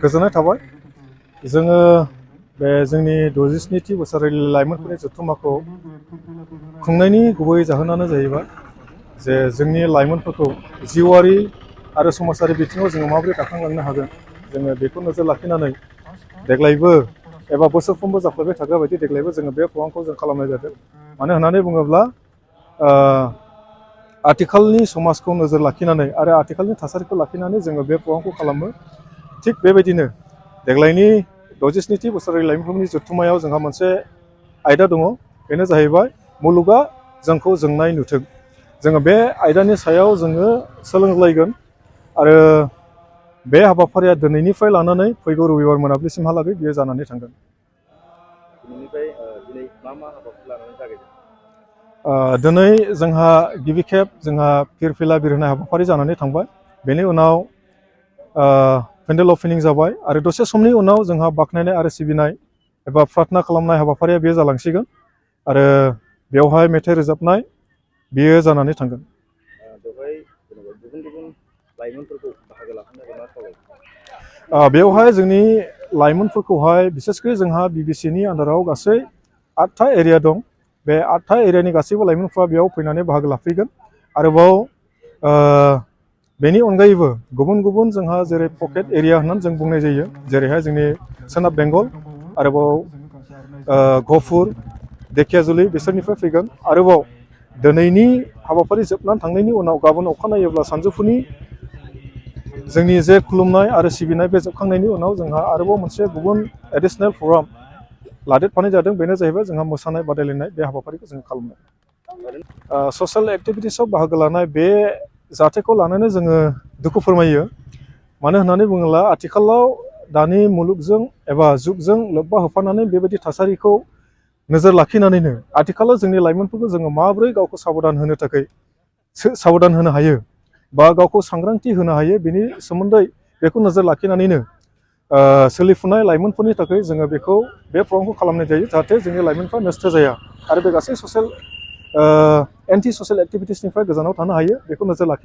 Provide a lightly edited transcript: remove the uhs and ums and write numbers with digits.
गोजोननाय थाबाय जोङो बे जोंनि 67थि बोसोरारि लाइमोनफोरनि जथुम्माखौ खुंनायनि गुबै जाहोनानो जाहैबाय जे जोंनि लाइमोनफोरखौ जिउआरि आरो समाजारि बिथिङाव जोङो माबोरै दाखांलांनो हागोन जोङो बेखौ नोजोर लाखिनानै देग्लायबो एबा बोसोरफ्रोमबो जाफ्लेबाय थाग्रा बायदि देग्लायबो जोङो बे प्रग्रामखौ जों खालामनाय जादों। मानो होननानै बुङोब्ला आथिखालनि समाजखौ नोजोर लाखिनानै आरो आथिखालनि थासारिखौ लाखिनानै जोङो बे प्रग्रामखौ खालामो। थिग बेबायदिनो देग्लायनि 67थि बोसोरारि लाइमोनफोरनि जथुम्मायाव जोंहा मोनसे आयदा दङ, बेनो जाहैबाय मुलुगा जोंखौ जोंनाय नुथों। जोङो बे आयदानि सायाव जोङो सोलोंलायगोन आरो बे हाबाफारिया दिनैनिफ्राय लानानै फैगौ रबिबार मोनाबिलिसिमहालागै बियो जानानै थांगोन। दिनै मा हाबाफारि लानानै जागायदों? दिनै जोंहा गिबि खेब जोंहा फिरफिला बिरहोनाय हाबाफारि जानानै थांबाय। बेनि उनाव पेन्डेल अपेनिं जाबाय आरो दसे समनि उनाव जोंहा बाख्नायनाय आरो सिबिनाय एबा प्रार्थना खालामनाय हाबाफारिया बेयो जालांसिगोन आरो बेवहाय मेथाइ रोजाबनाय बेयो जानानै थांगोन। बेवहाय गुबुन गुबुन लाइमोनफोरखौ बाहागो लाफानो मा खावलायो? बेवहाय जोंनि लाइमोनफोरखौहाय बिसेसकि जोंहा BBCनि आन्दाराव गासै 8था एरिया दं। बे 8था एरियानि गासैबो लाइमोनफ्रा बेयाव फैनानै बाहागो लाफैगोन। आरोबाव बेनि अनगायैबो गुबुन गुबुन जोंहा जेरै पकेट एरिया होननानै जों बुंनाय जायो, जेरैहाय जोंनि सोनाब बेंगल, आरोबाव गहपुर, धेकियाजुलि बिसोरनिफ्राय फैगोन। आरोबाव दिनैनि हाबाफारि जोबनानै थांनायनि उनाव गाबोन अखानायोब्ला सानजौफुनि जोंनि जे खुलुमनाय आरो सिबिनाय बे जोबखांनायनि उनाव जोंहा आरोबाव मोनसे गुबुन एडिसनेल प्रग्राम लादेरफानाय जादों, बेनो जाहैबाय जोंहा मोसानाय बादायलायनाय बे हाबाफारिखौ जों खालामनाय। ससियेल एक्टिभिटिसआव बाहागो लानाय बे जाथायखौ लानानै जोङो दुखु फोरमायो। मानो होननानै बुङोब्ला आथिखालाव दानि मुलुगजों एबा जुगजों लोब्बा होफानानै बेबायदि थासारिखौ नोजोर लाखिनानैनो आथिखालाव जोंनि लाइमोनफोरखौ जोङो माबोरै गावखौ साबधान होनो हायो बा गावखौ सांग्रांथि होनो हायो बेनि सोमोन्दै बेखौ नोजोर लाखिनानैनो सोलिफुनाय लाइमोनफोरनि थाखाय जोङो बे प्रग्रामखौ खालामनाय जायो, जाहाथे जोंनि लाइमोनफ्रा नस्थ' जाया आरो बे गासै एन्टि ससियेल एक्टिभिटिसनिफ्राय गोजानाव थानो हायो बेखौ नोजोर लाखि